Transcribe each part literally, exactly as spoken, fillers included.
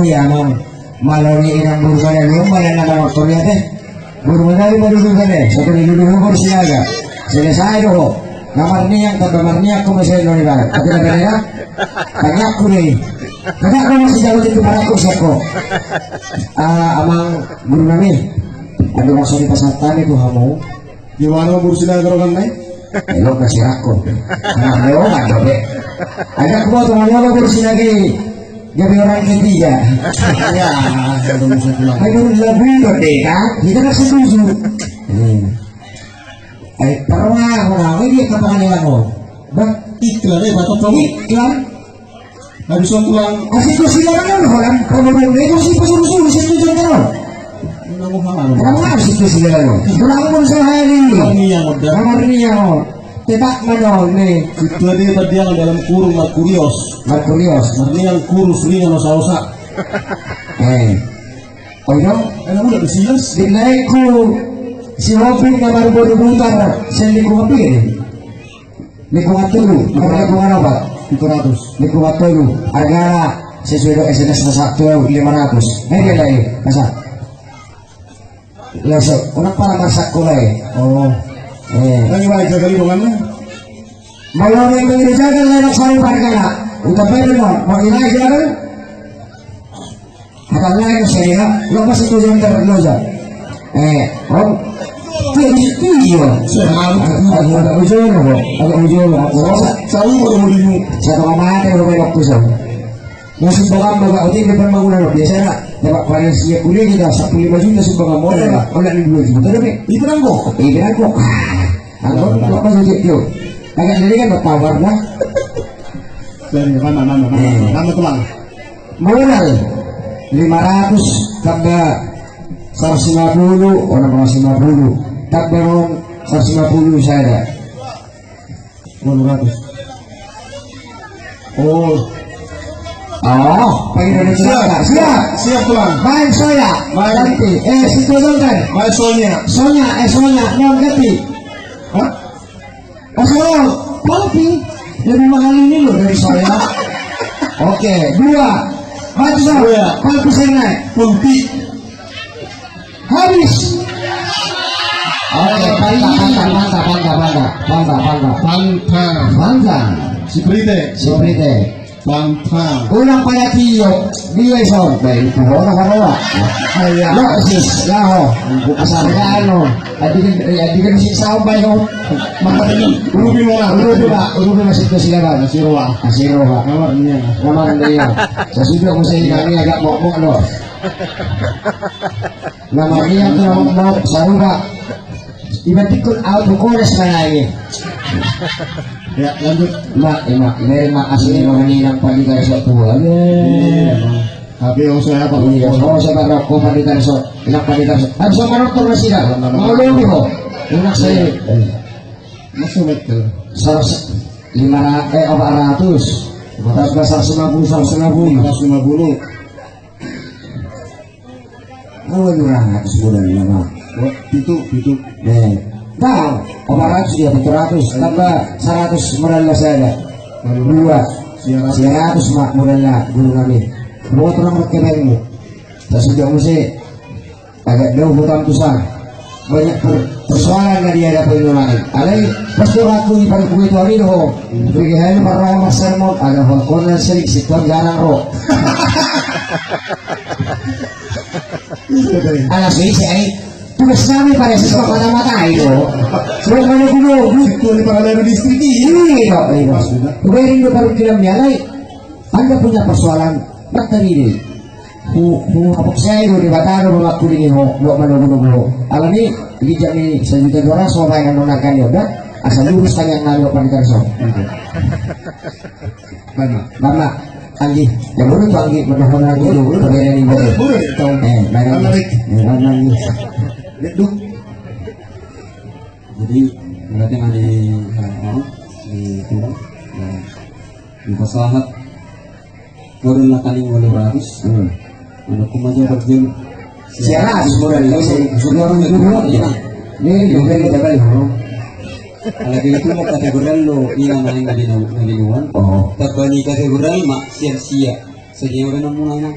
Ia amang, malo ni inang boru madali on, malo na mangotor ia te. Boru madali ma dudu tadi, satu ni dudu boru Sinaga. Selesai do ho. Na marniang, tamba marniang, ko masih lo ni barat. Tapi na beda, tangiangku ni. Kata ko masih jauh itu para ko siap ko. Ah, amang boru nami. Ada maksud di pasar tani tu hamu. Di mana boru Sinaga rogan nai? Elok na sirakku. Nah, elok kan, Dobe. Ada kuat, teman-teman, boru Sinaga. Jadi orang ketiga. Ya, ada musuh pulang. Ayo, lebih gede, kan? Kita kan setuju. Hmm. Eh, pernah, pernah, ini dia kapan yang mau? Bang, iklan, eh, batok kamu. Iklan. Habis waktu lang. Asik tu sila mana, orang? Kamu belum, eh, kau sih, pas suruh-suruh, sih, tu jangan tahu. Kamu harus itu sila mana? Kurang pun sehari. Ini yang udah. Nomor ini yang. Tetak mana, nih? Itu dia berdiam dalam kurung, Markurios. Markurios. Marniang kurus, ringan, osa-osa. Eh. Oh, iya? Enak udah, besi, yes. Di naikku, si Robin na baru-baru butar, saya di kopi ini. Lingkungan tolu, apa lingkungan apa? Tujuh ratus. Lingkungan tolu, harga sesuai dengan S N S satu lima ratus. Ini dia lagi, masa? Langsung, orang pala masak kulai. Oh. Eh. Lagi baik, jaga lingkungan, ya? Mau yang menjadi jaga, lewat saya, harga. Udah bener, mau, mau ini aja, kan? Hata lain saya, lo masih tujuan terus lo aja. Eh, om. Iya, iya. Agak ujung lo, agak ujung lo. Satu koma mati lo, belok tuh, Sam. Musim balam, bapak, oke, kita bangun lo, biasa lah. Dapat variasi ya, kuliah kita sepuluh lima juta, sumbang modal lah. Kalau ini dua juta, tapi itu kan kok, itu kan kok. Aku, aku masih cek lo. Agak dari kan bertawar lah. Dari mana, mana, mana, mana tulang? Modal lima ratus tambah seratus lima puluh, orang seratus lima puluh. Tambah orang seratus lima puluh saya ada. Dua ratus. Oh. Oh, pagi dari siap, siap. Siap, tulang. Baik, saya. Baik. Nanti, eh, situ dong kan. Baik, soalnya. Soalnya, eh, soalnya, non ganti. Hah? Mas Ronald, tapi lebih mahal ini loh dari saya. Oke, dua. Maju, Sam. Dua. Pulpi saya naik. Pulpi. Habis. Oke, panta, panta, panta, panta, panta, panta, panta. Panta. Panta. Siprite. Siprite. Panta. Ulang pada tiup. Dia iso. Baik, itu orang apa? Iya. Lo sis, laho. Asal anu. Adi kan, adi kan si saum baik, oh. Mahal ini. Urupi mana? Urupi, Pak. Urupi masih ke sila, Pak. Masih roa. Masih roa. Kamar dia. Kamar dia. Saya sudah mau saya kami agak mok-mok lo. Nama dia tuh mok-mok, sarupa. Iban tikun auto kores mana ini? Ya, lanjut. Mak, eh, mak, meri mak asli, mak, ini nang pandita so tua. Iya, Bang. Tapi oh, saya apa? Iya, oh, saya apa rokok pandita so. Nang pandita so. Habis sama dokter masih dah. Mau lo, Bro? Enak saya. Iya. Masuk betul. Seratus, lima ratus, eh, empat ratus. Tambah seratus lima puluh, seratus lima puluh. Seratus lima puluh. Kawan orang ratus modal lima. Oh, itu, itu. Eh, tahu, empat ratus dia, empat ratus. Tambah seratus modal lah saya ada. Dua. Sembilan ratus. Sembilan ratus, Mak, modal lah, guru kami. Buat orang berkebengmu. Saya sudah mesti agak jauh hutang tu sa. Banyak per-, persoalan na dihadapi orang lain. Alai, pas tu aku di pangku itu hari ho. Pergi hari para sermon, ada ho, kau na sering situ jarang ro. Alas ini saya, tugas kami pada siswa mata-mata itu. Sebab mana guru, itu di para lari distrik ini. Iya, iya. Tugas ini baru bilang ya, alai. Anda punya persoalan materi ini. Hu, hu, apa saya itu di bataro, mama kuning ho, buat mana guru guru. Alani, di jam ini sejuta dua ratus, apa yang mau nakan ya udah. Asal lurus tanya nanya pandita so. Mana? Mana? Anggi, yang dulu tuh Anggi, mana mana Anggi dulu, tapi yang ini boleh. Boleh, tahu. Eh, mana? Mana, Rik? Eh, mana Anggi? Rik, duk. Jadi, berarti nggak di, eh, di, di pasahat. Modal na tadi walu ratus. Hmm. Anu, kumaja berjam. Siaras, modal. Sudah orang dulu. Iya. Ini juga kita balik. Alai itu mau kategorian lo, ina main dari nu-, dari luar. Oh. Tapi ini kategorian mak sia-sia. Sejauh mana mulai nang?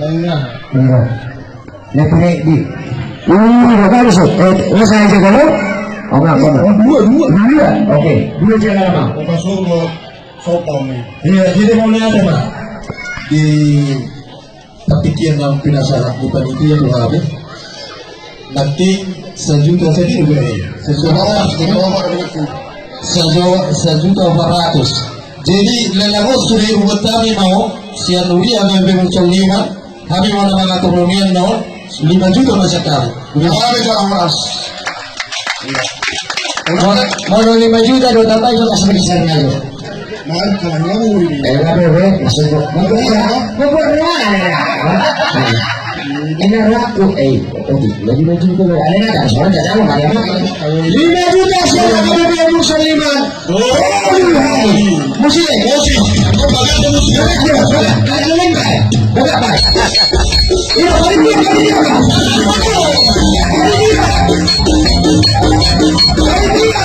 Iya. Iya. Lepi di. Iya, bagus, eh. Ini saya jaga lu. Oh, enggak, enggak. Oh, dua, dua. Dua, oke. Dua jaga lama. Opa Surgo, sopo ni. Iya, jadi mau lihat ya, Pak. Di Tapi dia nang pinasahat ni panitia tu hami. Nanti sajuta sadia do, eh. Sajuta empat ratus. Sajuta, sajuta empat ratus. Jadi, lelang on sude hubuat hami mau, sian huria N P M Solo lima, hami mau na mangatur hami on, lima juta ma sian hami. Udah. Hami tu horas. Molo, molo lima juta do tambai, so kasih besar lagi. Nah, kalau nggak mau ini. Eh, nggak boleh, maksud gua. Mau buat apa? Mau buat ruangan ya? Ini aku, eh, oke, lagi lima juta do. Ada nggak? Soalnya nggak tahu, nggak ada apa. Lima juta siapa kamu biar musuh lima? Oh, musik, musik. Kau pakai musik. Ada lima. Bukan, Pak. Iya, paling dia, paling dia, Pak. Paling dia. Paling dia.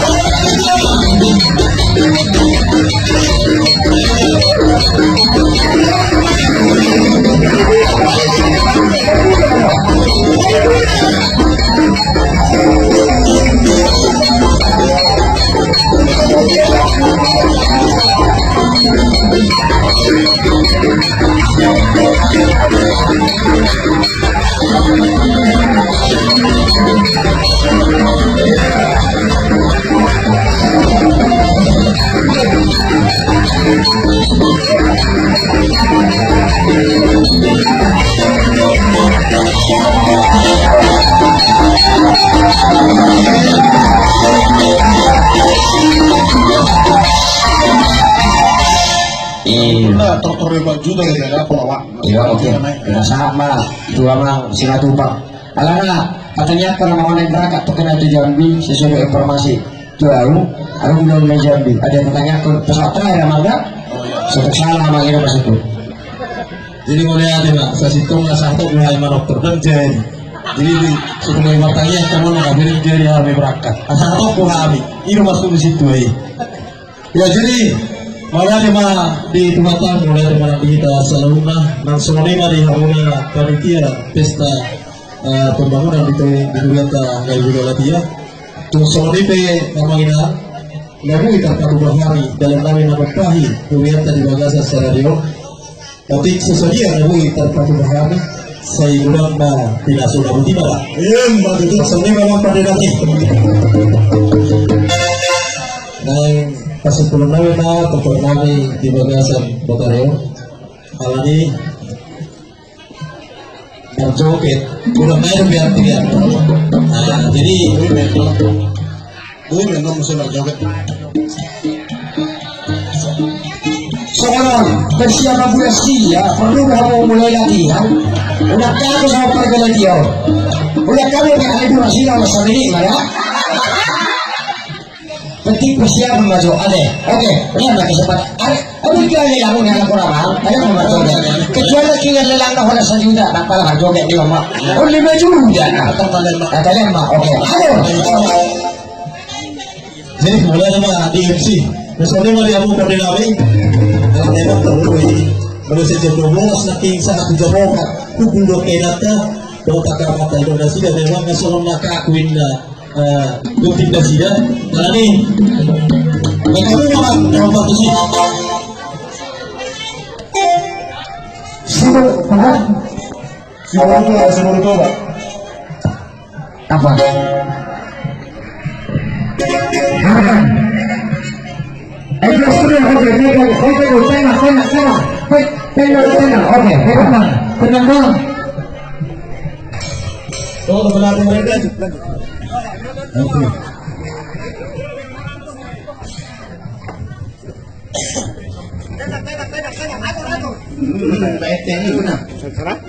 Iya. Nah, tortor lima juta ya, ya, pola wak. Iya, oke. Nah, sama, dua mang, Simatupang. Alana, pertanyaan kalau mau naik berangkat, terkena tu Jambi, sesuai dengan informasi. Tu au, au belum naik Jambi. Ada pertanyaan ke pesawat terakhir, Amang, enggak? Oh, iya. Satu salah, Amang, ini pas itu. Jadi, mulai ada, Mak. Saya situ nggak satu, mulai manok terbenjai. Jadi, di, sudah mulai bertanya, kamu nak ambil jadi kami berangkat. Asal tahu kami. Ini masuk di situ, eh. Ya, jadi, mauliate ma di Tuhanta, mauliate ma di hita saluhutna, nang songon i ma di hamuna panitia pesta, eh, pembangunan di, di Durianta Gayo Jolo Latia. Tung songon i pe, amang inang, na boi tarpatupa hami dalan nami manumpahi Durianta di bagasan sadari on. Otik so sadia na boi tarpatupa hami, sai godang ma pinasu na boti ma. Emma tutu. Songon i ma, Amang, pande nami. Naeng pasimpulan nami ma, tongtong nami di bagasan botari on. Alani marjoget. Godang ma i do biar tiga. Nah, jadi Boi, memang musim lagi joget. Songon on, persiapan bulan sia, perlu dah mau mulai latihan. Udah kaku sama pergeletian. Udah kaku kayak hari dua sila sama ini, mana? Penting persiapan maju, ada. Oke, ini ada kesempatan. Ada. Aduh, dia lelang, lelang kurang, Bang. Ada yang mau joget. Kecuali kira lelang, nah, orang sejuta, tak pala joget di rumah. Oh, lima juta, nah. Kata lelang, oke. Aduh. Jadi, mulai nama di M C. Misalnya, mau dia mau koordinasi. Kalau dia mau terus, kalau sejam dua belas, nanti saat tiga puluh, pukul dua kena tak, dua tak apa, tak ada sih, dan memang masalah nak akuin lah. Eh, bukti presiden, berani. Mereka tuh makan, yang waktu sih. Sibuk, apa? Sibuk itu, sibuk itu, Pak. Apa? Aman. Eh, terus, terus, oke, oke, oke, oke, tenang, tenang, tenang. Tenang, tenang, oke, tenang, tenang, Bang. Oh, benar, benar, lanjut, lanjut. Oke. Hmm, baik, tenang, tenang. Tenang.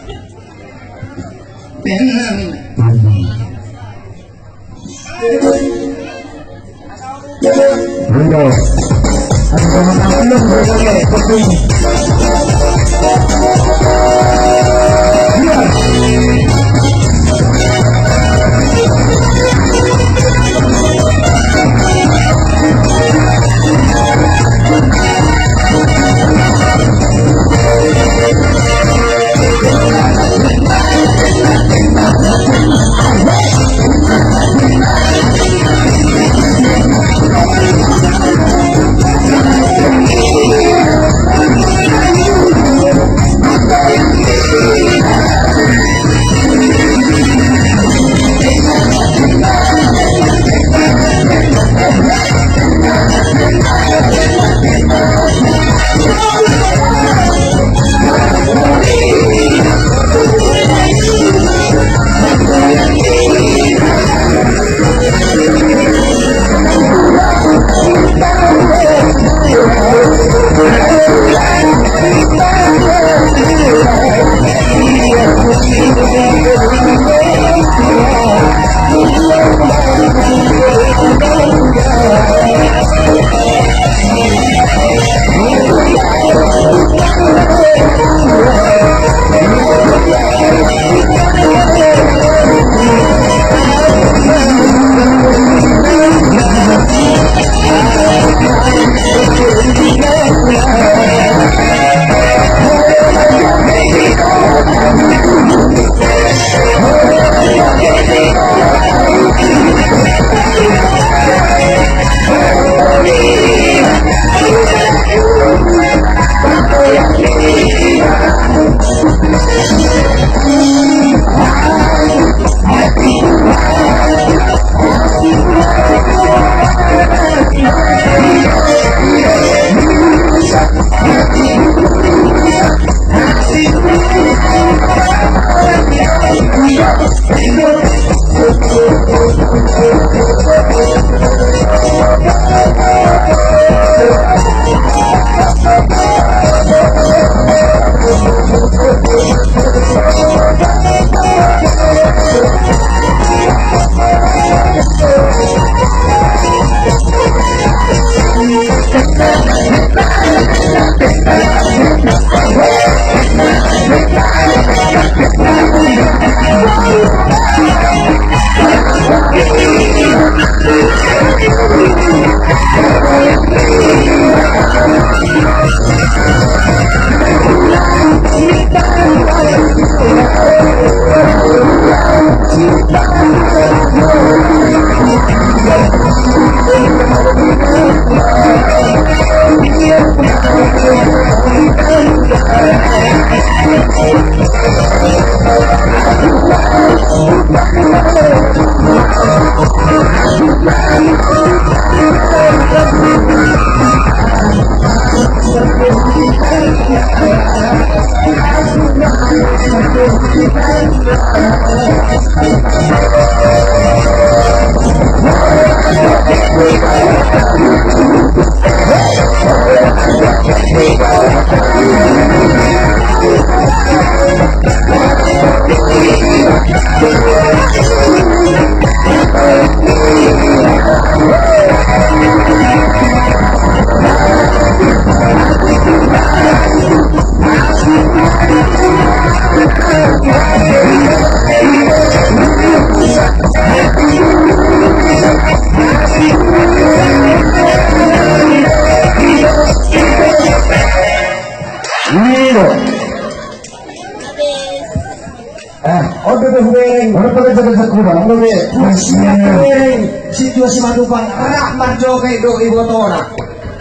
Bereng. Mana pada jaga jakuran, mana be? Bereng. Situasi Matupang, rap marjoget do ibotona.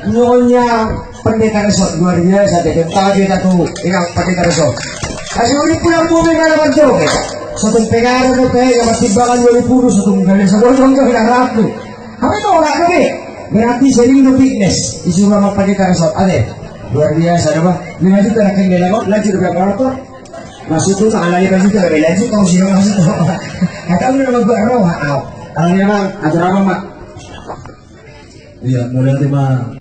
Nyonya Pendeta Resort luar biasa, dia tahu dia tak tahu. Ingat Pendeta Resort. Kasih udah pulang bumi mana marjoget. Satu pengaruh do pe, yang pertimbangan dua puluh, satu dari satu orang ke dalam tu. Apa itu orang tu be? Berarti sering do fitness. Disuruh sama Pendeta Resort, ada. Luar biasa, ada apa? Lima juta nak kena lewat, lagi udah berapa? Maksud tu tak ada lagi juga, bela juga kau sih, maksud tu. Kata lu nama gua roh, au. Kalau memang aturan apa, Mak? Iya, mulai nanti, Mak.